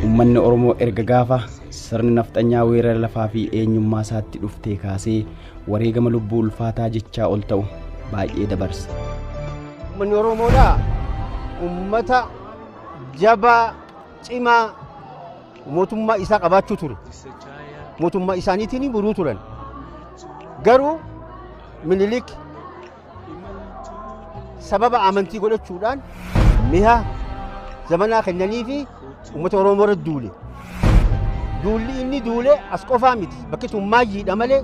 Uummanni Oromoo erga gaafa sirni nafxanyaa weerara lafaa fi eenyummaa isaatti dhuftee kaasee wareegama lubbuu ulfaataa jechaa ol ta'u baay'ee dabarse. Uummanni Oromoodhaa uummata jabaa cimaa mootummaa isaa qabaachuu ture. Mootummaa isaaniitiin buluu turan. Garuu Minilik sababa amantii godhachuudhaan mi'a zamanaa kennanii fi uummata Oromoo irra duule. Duulli inni duule as qofaa miti. Bakki tun maayyiidha malee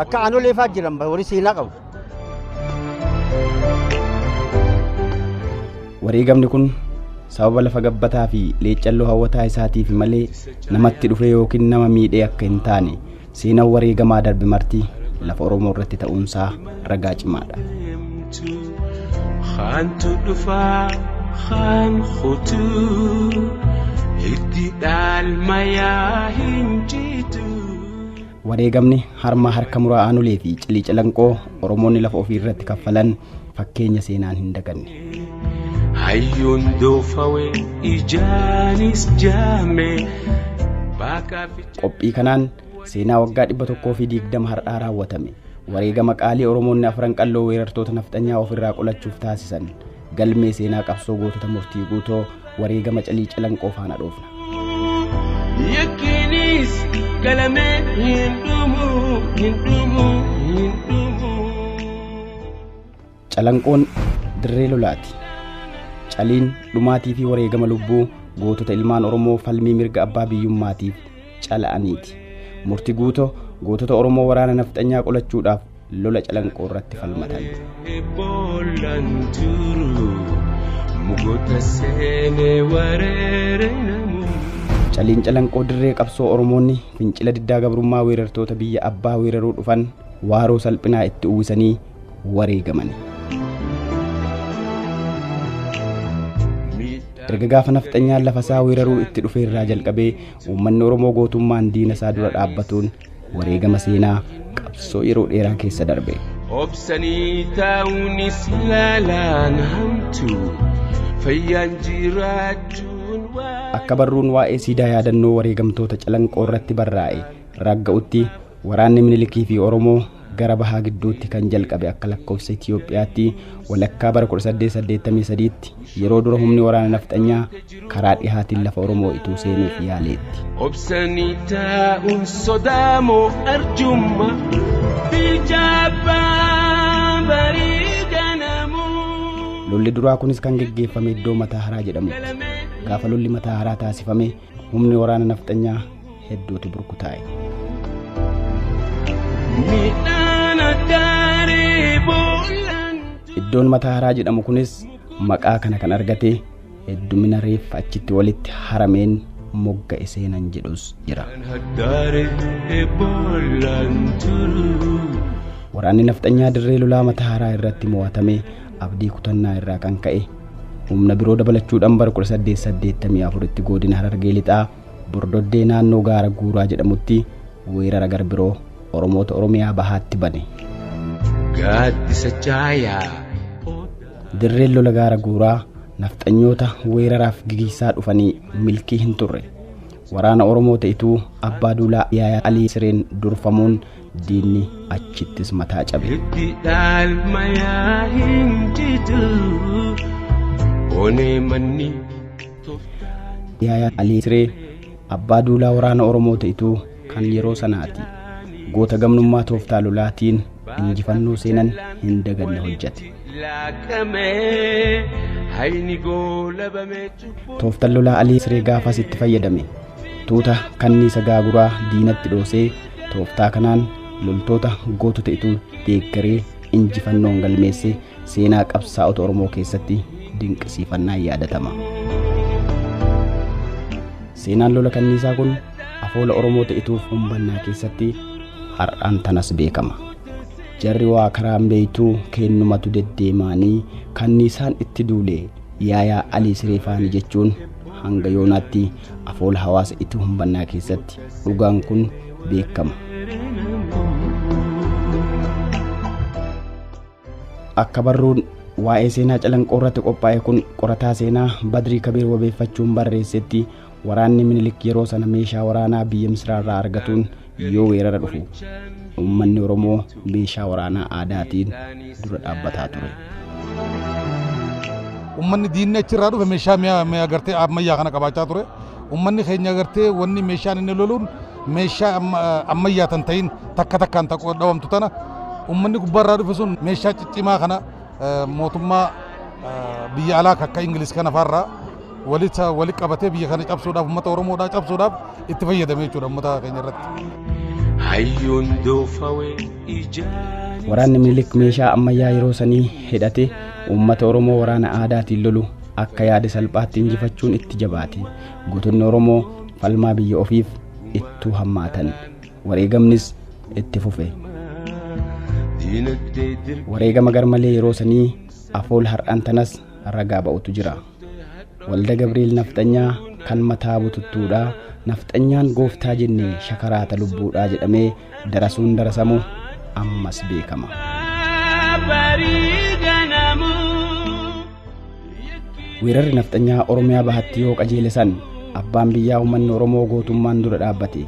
akka aanolee fa'aa jiran warri seenaa qabu. Wareegamni kun sababa lafa gabbataa fi leecalloo hawwataa isaatiif malee namatti dhufe yookiin nama miidhee akka hin taane seenaan wareegamaa darbe marti lafa Oromoo irratti ta'uunsaa ragaa cimaadha. Khaantu dhufaa khaan kutuu hiddi dhaalmayaa hin jitu. Wareegamni harma harka muraa aanolee fi cilii calanqoo Oromoonni lafa ofii irratti kaffalan fakkeenya seenaan hin daganne. Hayyuun doofawe ijaanis jaame. Qophii kanaan seenaa waggaa 120 har'aa raawwatame wareegama qaalii Oromoonni afran qalloo weerartoota nafxanyaa ofirraa qolachuuf taasisan galmee seenaa qabsoo gootota murtii guutoo wareegama calii calanqoo faana dhoofna. Yakkiinis galamee hin dhumu hin dhumu hin dhumu. Calanqoon dirree lolaati. Caliin dhumaatii fi wareegama lubbuu gootota ilmaan Oromoo falmii mirga abbaa biyyummaatiif cala'aniiti. Murtii guutoo gootota Oromoo waraana nafxanyaa qolachuudhaaf lola calanqoo irratti falmatan. Boollaan turu mugoota seenee wareerinamu. Caliin calanqoo dirree qabsoo Oromoonni fincila diddaa gabrummaa weerartoota biyya abbaa weeraruu dhufan waaroo salphinaa itti uwwisanii wareegaman. Erga gaafa nafxanyaan lafa isaa weeraruu itti dhufe irraa jalqabee uummanni Oromoo gootummaan diina isaa dura dhaabbatuun wareegama seenaa qabsoo yeroo dheeraa keessa darbe. Obsanii taa'uunis laalaan hamtu fayyaan jiraachuun waa. Akka barruun waa'ee siidaa yaadannoo wareegamtoota calanqoo irratti barraa'e ragga'utti waraanni Minilikii fi Oromoo gara bahaa gidduutti kan jalqabe akka lakkoofsa Itiyoophiyaatti walakkaa bara 1883tti yeroo dura humni waraana nafxanyaa karaa dhihaatiin lafa Oromoo ituu seenuuf yaaleetti. Obsanii taa'uun sodaamoo arjumma bilchaabbaa barii ganamuu. Lolli duraa kunis kan geggeeffame iddoo Mataa Haraa jedhamutti. Gaafa lolli Mataa Haraa taasifame humni waraana nafxanyaa hedduutu burkutaa'e. Midhaan addaaree boollaan. Iddoon Mataa Haraa jedhamu kunis maqaa kana kan argate heddumina reeffa achitti walitti harameen mogga'e seenan jedhus jira. Addaaree boollaan turu. Waraanni nafxanyaa dirree lolaa Mataa Haraa irratti mo'atame abdii kutannaa irraa kan ka'e humna biroo dabalachuudhaan bara 1884tti godina Harargee Lixaa Bordoddee naannoo gaara Guuraa jedhamutti weerara gar biroo Oromoota Oromiyaa bahaatti bane. Gaaddisa caayaa. Dirreen lola gaara Guuraa nafxanyoota weeraraaf gigiisaa dhufanii milkii hin turre. Waraana Oromoo ta'ituu Abbaa Duulaa Yaayaa Alii Sireen durfamuun diinni achittis mataa cabe. Hiddi dhaalmayaa hin jitu. Onee manni. Yaayaa Alii Siree Abbaa Duulaa waraana Oromoo ta'ituu kan yeroo sanaati. Goota gamnummaa tooftaa lolaatiin injifannoo seenan hin daganne hojjete. Laaqamee hayni goolabamee cubbuu. Tooftaan lolaa Alii Siree gaafas itti fayyadame. Tuuta kanniisa gaaguraa diinatti dhoosee tooftaa kanaan loltoota gootota ituu deeggaree injifannoon galmeesse seenaa qabsaa'ota Oromoo keessatti dinqisiifannaan yaadatama. Seenaan lola kanniisaa kun afoola Oromoo ta'ituuf humbannaa keessatti har'aan tanas beekama. Jarri waa karaan beeytuu kennumatu deddeemaanii kanniisaan itti duule Yaayaa Alii Siree faani jechuun hanga yoonaatti afoola hawaasa itti humbannaa keessatti dhugaan kun beekama. Akka barruun waa'ee seenaa Calanqoo irratti qophaa'e kun qorataa seenaa Badrii Kabiir wabeeffachuun barreessetti waraanni Minilik yeroo sana meeshaa waraanaa biyya Misiraarraa argatuun yoo weerara dhufu uummanni Oromoo meeshaa waraanaa aadaatiin dura dhaabbataa ture. Uummanni diinni achirraa dhufe meeshaa mi'a gartee ammayyaa kana qabaachaa ture. Uummanni keenya gartee wanni meeshaan inni loluun meeshaa ammayyaa tan ta'in takka takkaan dhawamtu tana uummanni gubbaarraa dhufe sun meeshaa ciccimaa kana mootummaa biyya alaa akka Ingiliz kana faarraa walitti qabatee biyya kana cabsuudhaaf uummata Oromoodhaa cabsuudhaaf itti fayyadame jechuudha uummata keenya irratti. Waraanni Minilik meeshaa ammayyaa yeroo sanii hidhate uummata Oromoo waraana aadaatiin lolu akka yaada salphaatti injifachuun itti jabaate. Gootonni Oromoo falmaa biyya ofiif ittuu hammaatan. Wareegamnis itti fufe. Wareegama garmalee yeroo sanii afool har'aan tanas ragaa ba'utu jira. Walda Gabriel Nafxanyaa kan mataa bututtuudhaa Nafxanyaan gooftaa jennee shakaraata lubbuudhaa jedhamee darasuun darasamu ammas beekama. Weerarri Nafxanyaa Oromiyaa bahatti yoo qajeele san abbaan biyyaa uummanni Oromoo gootummaan dura dhaabbate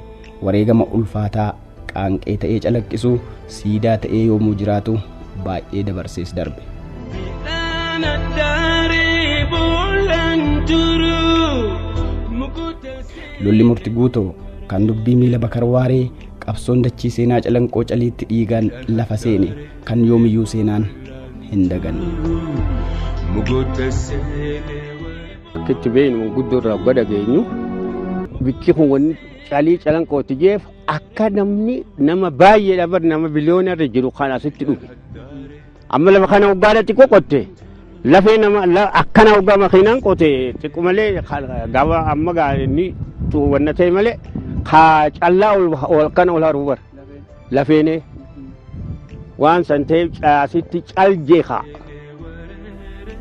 wareegama ulfaataa qaanqee ta'ee calaqqisu siidaa ta'ee yoomuu jiraatu baay'ee dabarsees darbe. Lolli Murti Guutoo kan dubbii miila Bakar Waaree qabsoon dachii seenaa Calanqoo caliitti dhiigaan lafa seene kan yoomiyyuu seenaan hin daganne. Akkitti beeknu guddoo irraa gada geenyu bikki kun wanni calii Calanqooti jeef akka namni nama baay'eedha bar nama biliyoona irra jiru kan asitti dhufe. Amma lafa kana waggaadha xiqqoo qotte lafee nama akkana waggaa makiinaan qote xiqqoo malee gaafa amma inni wanna ta'e malee kaa callaa ol kana ol haruu bar lafeene waan san ta'eef asitti cal jeeqa.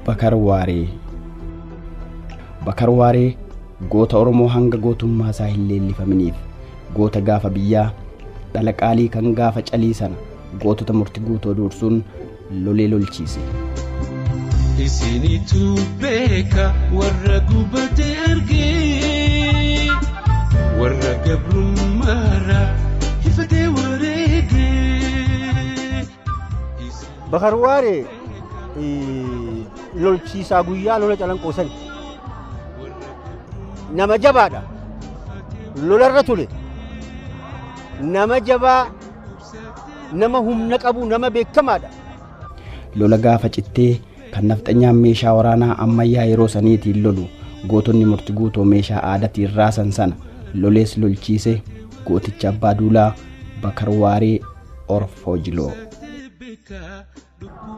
Bakar Waaree. Bakar Waaree goota Oromoo hanga gootummaa isaa hin leellifaminiif goota gaafa biyyaa dhala qaalii kan gaafa calii sana gootota Murti Guutoo dursuun lolee lolchiise. Isinitu beeka warra gubate argee warra gabrummaarraa ifatee wareegee. Bakar Waaree lolchiisaa guyyaa lola Calanqoo sani. Nama jabaadha. Lolarra ture. Nama jabaa, nama humna qabu, nama beekamaadha. Lola gaafa cittee kan Nafxanyaan meeshaa waraanaa ammayyaa yeroo saniitiin lolu gootonni Murti Guutoo meeshaa aadaatiin raasan sana lolees lolchiise gooticha Abbaa Duulaa Bakar Waaree Orfoo Jiloo.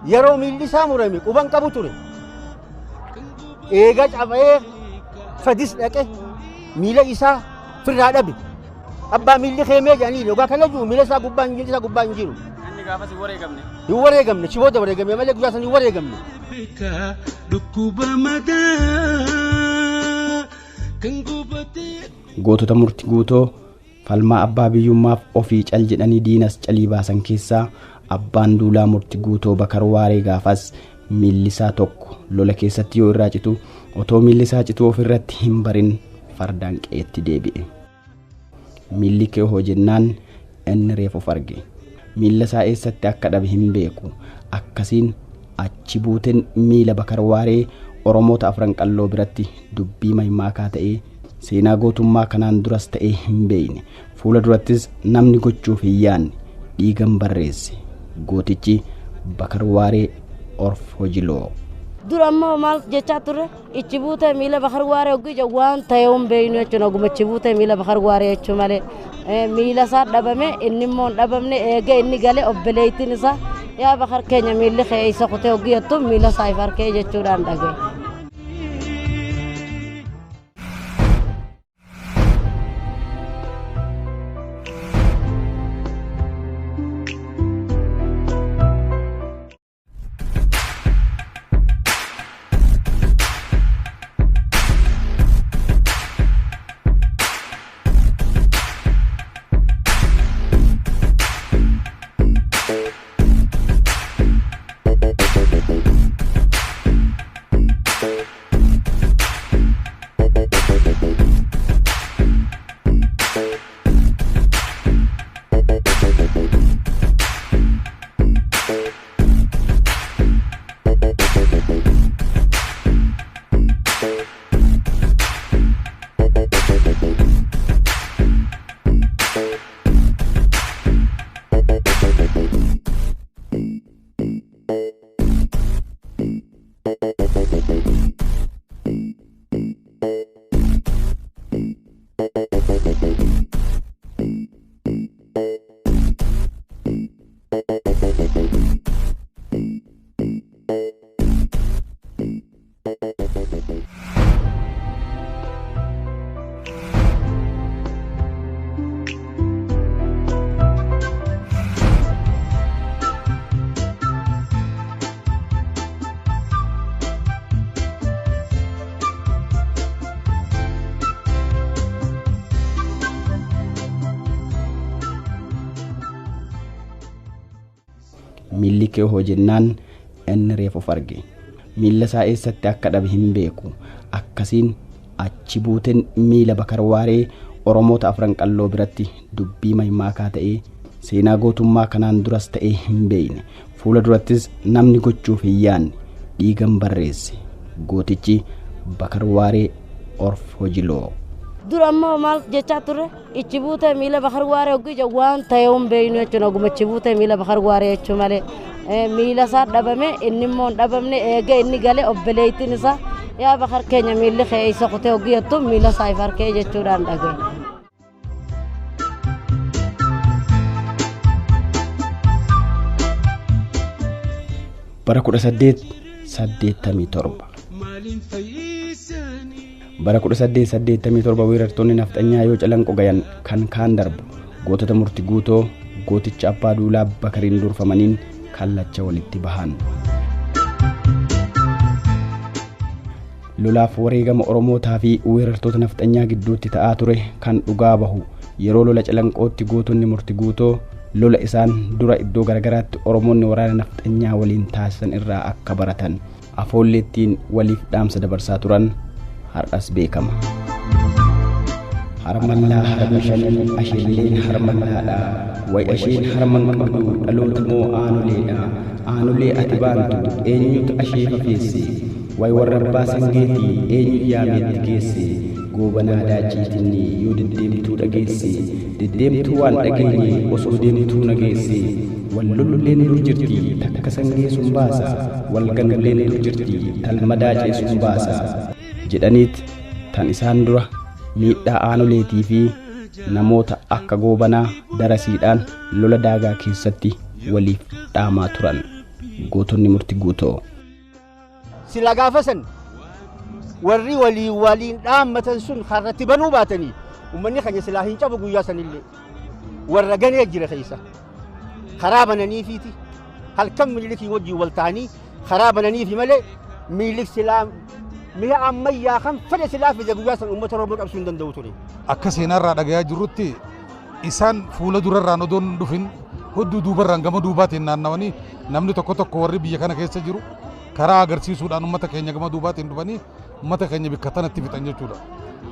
Yeroo miilli isaa murame quban qabu ture. Eega cabee fadis dhaqe miila isaa firraa dhabe. Abbaa miilli keemee jedhanii dhugaa kana jiru miila isaa gubbaa hin jiru isaa gubbaa hin jiru. Inni gaafas hin wareegamne. Hin wareegamne si booda wareegamne malee guyyaa sana hin wareegamne. Gootota Murti Guutoo falmaa abbaa biyyummaaf ofii cal jedhanii diinas calii baasan keessaa abbaan duulaa Murti Guutoo Bakar Waaree gaafas miilli isaa tokko lola keessatti yoo irraa citu otoo miilli isaa cituu ofirratti hin barin fardaan qe'eetti deebi'e. Miilli kee hoo jennaan inni reef of arge. Miilla isaa eessatti akka dhabe hin beeku. Akkasiin achi buuteen miila Bakar Waaree Oromoota afran qalloo biratti dubbii maymaakaa ta'ee seenaa gootummaa kanaan duras ta'ee hin beekne. Fuula durattis namni gochuuf hin yaanne dhiigan barreesse. Gootichi Bakar Waaree Orfoo Jiloo. Dura ammoo maal jechaa turre ichi buutee miila Bakar Waaree hoggii waan ta'e hin beeknu jechuun oguma ichi buutee miila Bakar Waaree jechuu malee miila isaa dhabame inni immoo hin dhabamne eega inni galee obboleettiin isaa yaa Bakar keenya miilli kee isa kutee hoggii jettu miila isaa if harkee jechuudhaan dhagaye. Miilli kee hoo jennaan inni reef of arge. Miilla isaa eessatti akka dhabe hin beeku. Akkasiin achi buuteen miila Bakar Waaree Oromoota Afran Qalloo biratti dubbii maymaakaa ta'ee seenaa gootummaa kanaan duras ta'ee hin beekne. Fuula durattis namni gochuuf hin yaanne dhiigan barreesse. Gootichi Bakar Waaree Orfoo Jiloo. Dur ammoo maal jechaa turre ichi buutee miila Bakar Waaree hoggii jedhu waan ta'e hin beeknu jechuudha. Oguma ichi buutee miila Bakar Waaree jechuu malee miila isaa dhabame inni immoo hin dhabamne eega inni galee obboleettiin isaa yaa Bakar keenya miilli kee isa kutee hoggii jettu miila isaa if harkee jechuudhaan dhagaye. Bara 1887 Bara 1887 weerartoonni nafxanyaa yoo Calanqo gayan kan kaan darbu gootota murti guutoo gooticha Abbaa Duulaa Bakariin durfamaniin kallacha walitti bahan. Lolaaf wareegama Oromootaa fi weerartoota nafxanyaa gidduutti ta'aa ture kan dhugaa bahu yeroo lola Calanqootti gootonni murti guutoo lola isaan dura iddoo garagaraatti Oromoonni waraana nafxanyaa waliin taasisan irraa akka baratan afoolleettiin waliif dhaamsa dabarsaa turan har'as beekama. Harmallaa harma shanii asheelleen harmallaadha. Way asheen harman qabdu dhaloota moo aanoleedha. Aanolee ati baantu eenyutu ashee fafeesse. Way warra abbaa sangeetii eenyu yaameetti geesse. Goobanaa daaciitinni yoo deddeemtuu dhageesse. Deddeemtuu waan dhageenye osoo deemtuu nageesse. Wal lolulleen dur jirti takka sangee sun baasa. Wal ganulleen dur jirti talma daacee sun baasa. Jedhaniit tan isaan dura miidhaa aanoleetii fi namoota akka goobanaa darasiidhaan lola daagaa keessatti waliif dhaamaa turan gootonni murti guutoo. Sila gaafa san warri walii waliin dhaammatan sun har'atti banuu baatanii uummanni keenya silaa hin cabu guyyaa sanillee warra ganee jira keessa karaa bananiifiiti halkan Minilikii wajjin wal ta'anii karaa bananiifi malee Minilik silaa mi'a ammayyaa kan fedhe silaa fide guyyaa san uummata Oromoo qabsuu hin danda'u ture. Akka seenaarraa dhagayaa jirrutti isaan fuula durarraan odoon hin dhufin hudduu duubarraan gama duubaatiin naannawanii namni tokko tokko warri biyya kana keessa jiru karaa agarsiisuudhaan uummata keenya gama duubaatiin dhufanii uummata keenya bikka tanatti fixan jechuudha.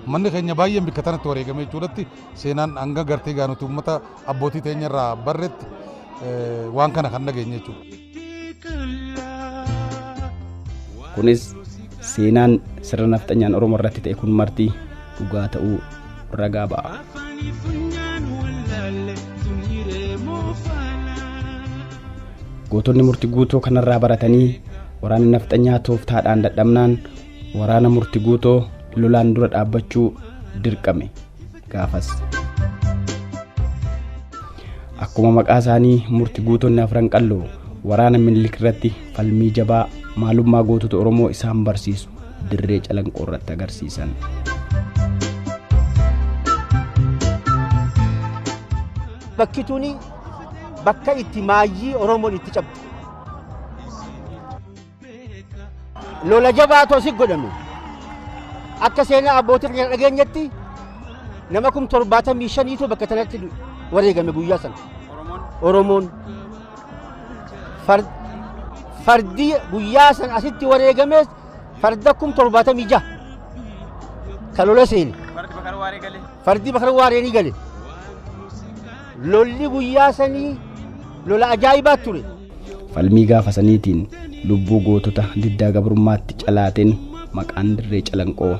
Uummanni keenya baay'een bikka tanatti wareegame jechuudhatti seenaan hanga gartee gaanuti uummata abbootii teenyarraa barretti waan kana kan dhageenye jechuudha. Kunis seenaan sirna nafxanyaan Oromoo irratti ta'e kun marti dhugaa ta'uu ragaa ba'a. Gootonni murti guutoo kanarraa baratanii waraanni nafxanyaa tooftaadhaan dadhabnaan waraana murti guutoo lolaan dura dhaabbachuu dirqame gaafas. Akkuma maqaa isaanii murti guutonni Afran Qalloo waraana Minilik irratti falmii jabaa maalummaa gootota Oromoo isaan barsiisu dirree Calanqoo irratti agarsiisan. Bakki tuni bakka itti maayyii Oromoon itti cabdu. Lola jabaatu asii godhame. Akka seenaa abbootii keenya dhageenyetti nama 75,000 bakka tanatti wareegame guyyaa sana. Oromoon fardi guyyaa sana asitti wareegames farda 76,000 kan lola seene. Fardi Bakar Waaree ni gale. Lolli guyyaa sanii lola ajaa'ibaa ture. Falmii gaafa saniitiin lubbuu gootota diddaa gabrummaatti calaateen maqaan dirree Calanqoo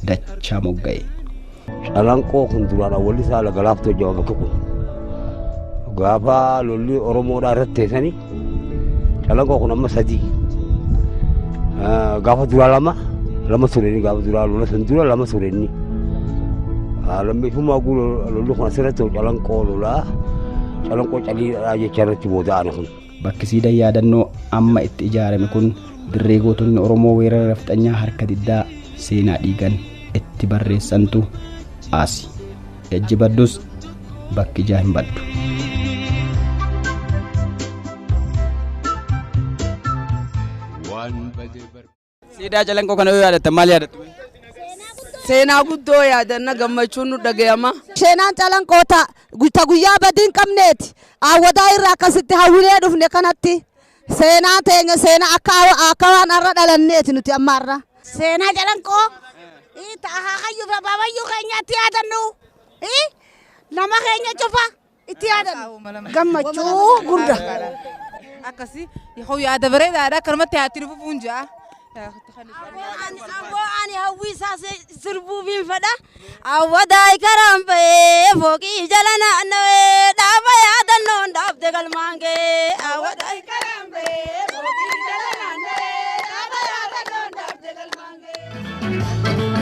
dachaa mogga'e. Calanqoo kun duraan awwalli isaa laga laaftoo jedhama bakki kun. Gaafa lolli Oromoodhaa irratti teessanii Calanqoo kun amma sadii. Gaafa duraa lama tureni gaafa duraa lola san dura lama tureni. Lammeeffummaa lolli kun asirratti Calanqoo lolaa Calanqoo caliidhaa jecha irratti booda'an kun. Bakki siidaan yaadannoo amma itti ijaarame kun dirree gootonni Oromoo weerara nafxanyaa harka diddaa seenaa dhiigan itti barreessantu asi. Ejji baddus bakki ijaa hin baddu. Siidaa Calanqoo kana yoo yaadattan maal yaadattu? Seenaa guddoo yaadanna gammachuun nu dhagayama. Seenaan Calanqoo ta guyyaa badii hin qabneeti. Awwadaa irraa akkasitti hawwilee dhufne kanatti seenaa teenya seenaa akka waan har'a dhalanneeti nuti amma har'a. Seenaa Calanqoo akaakayyuu fi abaabayyuu keenya itti yaadannu, nama keenya cufa itti yaadannu, gammachuu guddaa. Akkasii yaada bareedaadha, akkanumatti haatti nu fufuun ja'a. Ammoo ani hawwii isaa sirbuufiin fedha. Awwadaa karaan ba'ee fooqii jala naanna'ee dhaaba yaadannoon dhaabde galmaan ga'ee. Awwadaa karaan ba'ee fooqii jala naanna'ee dhaaba yaadannoon dhaabde galmaan ga'ee.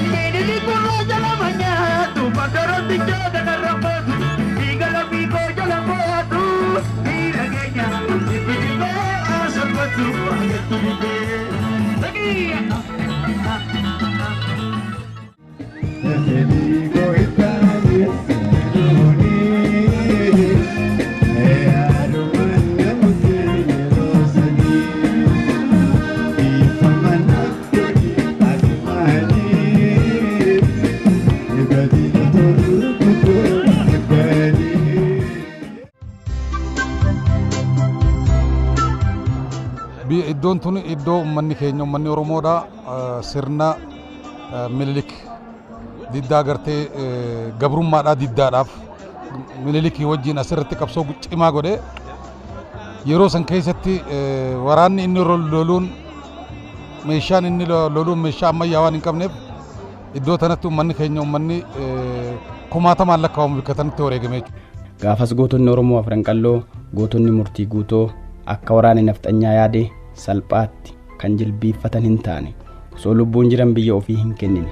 Iddoon tun iddoo uummanni keenya, uummanni Oromoodha, sirna Minilik diddaa gartee gabrummaadhaa diddaadhaaf Minilikii wajjin asirratti qabsoo cimaa godhe. Yeroo san keessatti waraanni inni loluun, meeshaan inni loluun meeshaa ammayyaa waan hin qabneef, iddoo tanatti uummanni keenya, uummanni kumaatamaan lakkaa'amu bakka tanatti wareegame jechuudha. Gaafas gootonni Oromoo Afran Qalloo, gootonni Murtii Guutoo akka waraanni nafxanyaa yaade salphaatti kan jilbiiffatan hin taane, osoo lubbuun jiran biyya ofii hin kennine.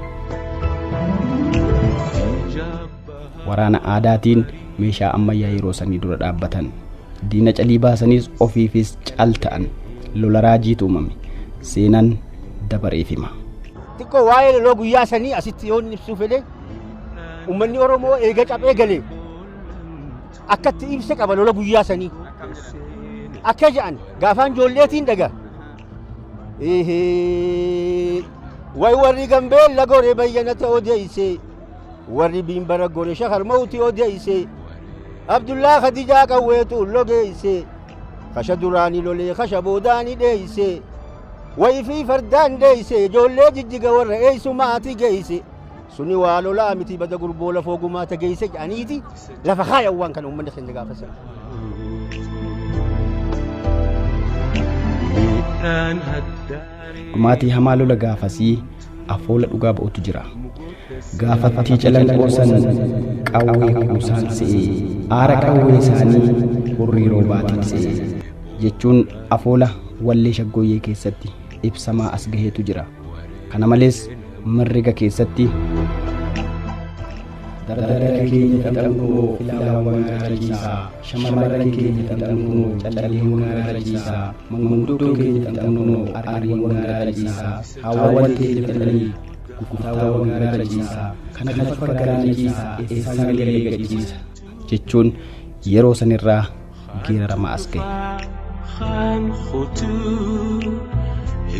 Waraana aadaatiin meeshaa ammayyaa yeroo sanii dura dhaabbatan. Diina calii baasaniis ofiifis cal ta'an. Lola raajiitu uumame. Seenaan dabareef hima. Xiqqoo waa'ee loloo guyyaa sanii asitti yoo inni ibsuu fedhe, uummanni Oromoo eega caphee galee akkatti ibsa qaba lola guyyaa sanii. Akka jedhan gaafaan ijoolleetiin dhaga. Way warri Gambeella gore Bayyanata odeeyse, warri Biimbara gore Shakar Mawti odeeyse, Abdullaa Khadijaa qawweetu logeeyse, kasha duraanii lolee kasha boodaanii dheeyse, wayi fi fardaan dheeyse, ijoollee Jijjiga warra eeysumaati geeyse, suni waa lolaa miti bada gurboo lafoo gumaata geeyse jedhaniiti lafa kaayan waan kana uummanni keenya gaafa sana. Dhumaatii hamaa lola gaafasii afoola dhugaa ba'utu jira. Gaafattii Calanqoo san qawwee kuusaan se'ee, aara qawwee isaanii hurrii roobaatiin se'ee jechuun afoola wallee shaggooyyee keessatti ibsamaa as gaheetu jira. Kana malees mirriga keessatti dardara keenya fixan kunoo filaawwan gaarachiisaa, shamarran keenya fixan kunoo calleewwan gaarachiisaa, manguddoon keenya fixan kunoo arriiwwan gaarachiisaa, haawwan keenya fixanii gurgurtaawwan gaarachiisaa, kana lafa garaanachiisaa eessaan galee gachiisa jechuun yeroo sanirraa geeraramaa as gahe. Kan kutuu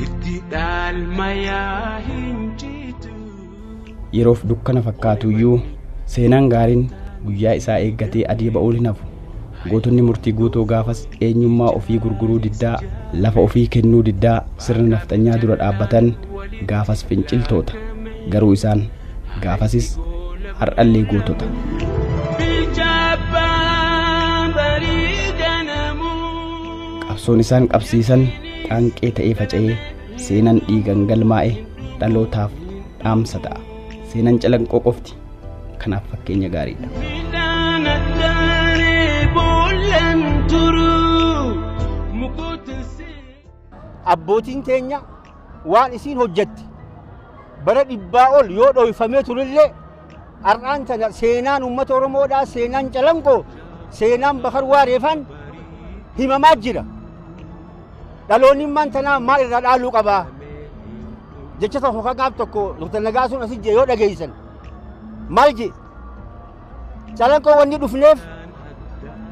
itti dhaalmayaa hin jitu. Yeroof dukkana fakkaatuyyuu seenaan gaariin guyyaa isaa eeggatee adii ba'uun hin hafu. Gootonni Murtii Guutoo gaafas eenyummaa ofii gurguruu diddaa, lafa ofii kennuu diddaa sirna nafxanyaa dura dhaabbatan gaafas finciltoota. Garuu isaan gaafasis har'allee gootota. Qabsoon isaan qabsiisan qaanqee ta'ee faca'ee seenaan dhiigan galmaa'e dhalootaaf dhaamsa ta'a. Seenaan Calanqoo qofti kanaaf fakkeenya gaariidha. Midhaan addaaree boollaan turu mukoota. Abbootiin teenya waan isiin hojjette bara 100 ol yoo dhoyfamee turellee, har'aan tana seenaan uummata Oromoodhaa, seenaan Calanqoo, seenaan Bakar Waareefaan himamaa jira. Dhaloonni immaan tanaa maal irraa dhaaluu qabaa? Jecha tokko kan gaaf tokko Dr. Nagaasuun asii jee yoo dhageessan maal jee? Calanqoo wanni dhufneef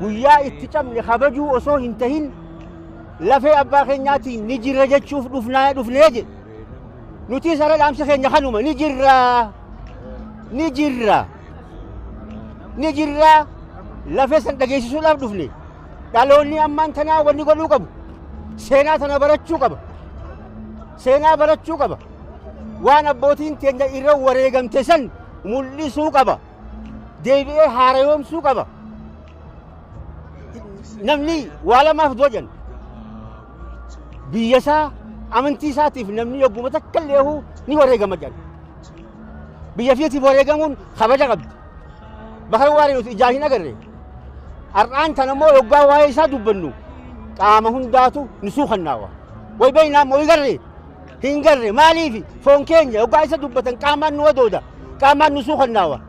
guyyaa itti cabne kabajuu osoo hin tahin lafee abbaa keenyaatiin ni jirra jechuuf dhufnaa dhufnee jedhe. Nuti sara dhaamsa keenya kanuma ni jirra. Ni jirra. Ni jirra lafee san dhageessisuudhaaf dhufne. Dhaloonni ammaan tanaa wanni godhuu qabu. Seenaa tana barachuu qaba. Seenaa barachuu qaba. Waan abbootiin teenya irra wareegamte san mul'isuu qaba. Deebi'ee haarayoomsuu qaba. Namni waa lamaaf du'a jenna. Biyya isaa amantii isaatiif namni yogguma takka illee ni wareegama jenna. Biyya fiitiif wareegamuun kabaja qabdi. Bakar Waaree nuti ijaan hin agarre. Har'aan tana immoo yoggaa waa'ee isaa dubbannu qaama hundaatu ni suukannaawa. Way beeynaa immoo hin garre. Hin garre maaliif foon keenya yoggaa isa dubbatan qaamaan nu wadooda. Qaamaan nu suukannaawa.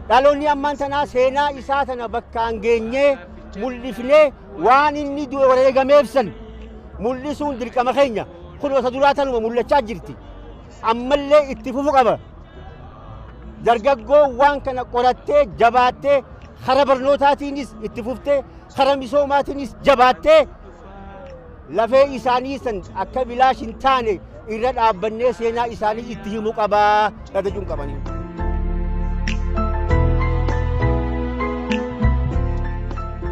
Dhaloonni ammaan tanaa seenaa isaa tana bakkaan geenyee mul'ifnee waan inni du'e wareegameef san mul'isuun dirqama keenya. Kun osoo duraa tanuma mul'achaa jirti. Ammallee itti fufu qaba. Dargaggoo waan kana qorattee jabaattee kara barnootaatiinis itti fuftee kara misoomaatiinis jabaattee lafee isaanii san akka bilaash hin taane irra dhaabbannee seenaa isaanii itti himuu qabaa yaadachuun qabanii.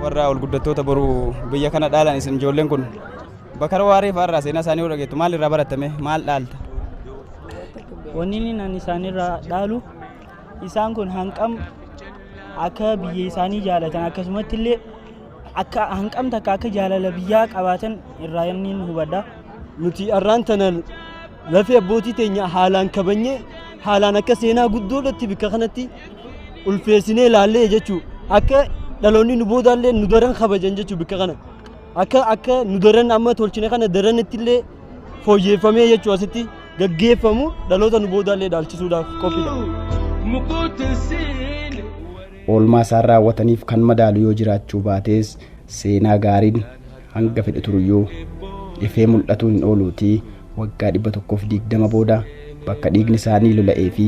Warra ol guddattoota boruu biyya kana dhaalan isin ijoolleen kun Bakar Waaree fa'aarraa seenaa isaanii yoo dhageettu maal irraa baratame maal dhaalta? Wanni inni ani isaanirraa dhaalu isaan kun hanqam akka biyya isaanii jaalatan akkasumatti illee akka hanqam takka akka jaalala biyyaa qabaatan irraa inni hubadha. Nuti arraan tana lafee abbootii teenya haalaan kabajnee haalaan akka seenaa guddoodhatti bikka kanatti ulfeessinee ilaallee jechuu akka dhaloonni nu boodaallee nu daran kabajan jechuu bikka kana akka akka nu daran amma tolchine kana daranitti illee fooyyeffamee jechuu asitti gaggeeffamu dhaloota nu boodaallee dhaalchisuudhaaf qophiidha. Oolmaa isaan raawwataniif kan madaalu yoo jiraachuu baates seenaa gaariin hanga fedhe turuyyuu ifee mul'atuu hin ooluutii waggaa 120 booda bakka dhiigni isaanii lola'ee fi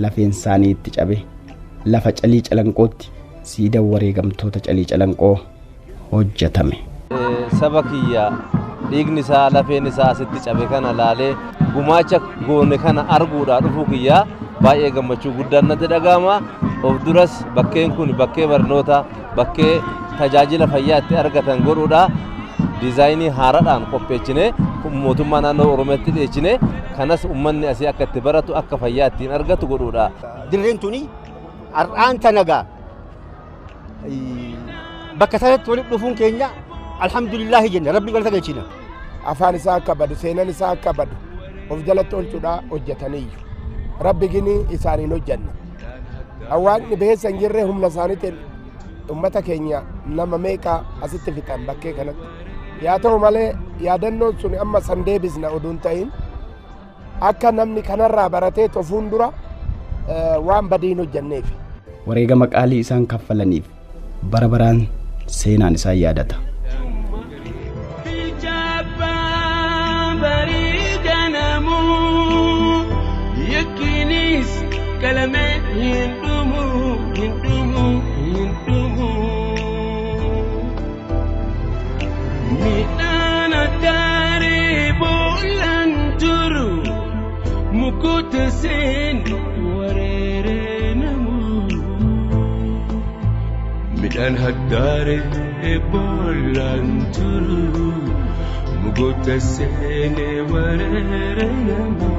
lafeen isaanii itti cabe lafa Calii Calanqootti siidaa wareegamtoota Calii Calanqoo hojjetame. Saba kiyya dhiigni isaa lafeen isaa asitti cabe kana laalee gumaacha goone kana arguudhaa dhufuu kiyyaa baay'ee gammachuu guddaan natti dhaga'ama. Of duras bakkeen kun bakkee barnoota bakkee tajaajila fayyaa itti argatan godhuudha. Diizaayinii haaraadhaan qopheessine mootummaa naannoo Oromiyaatti dhiyeessine kanas uummanni asii akka itti baratu akka fayyaa ittiin argatu godhuudha. Dirreen tuni har'aan tanagaa bakka sanatti walitti dhufuun keenya alhamdulillaahi jenna rabbi galata galchina. Afaan isaa akka badu seenaan isaa akka badu of jalatti oolchuudhaa hojjetaniiyyu. Rabbi gini isaaniin hojjenna. Hawaasni beessa hin jirre humna isaaniitiin uummata keenya nama meeqa asitti fixan bakkee kanatti. Yaa ta'u malee yaadannoon sun amma san deebisna oduu hin ta'in akka namni kanarraa baratee tofuun dura waan badii hin hojjenneef. Wareegama qaalii isaan kaffalaniif bara baraan seenaan isaan yaadata. Midhaan haddaare boollaan turu mugoota seenee wareere namu.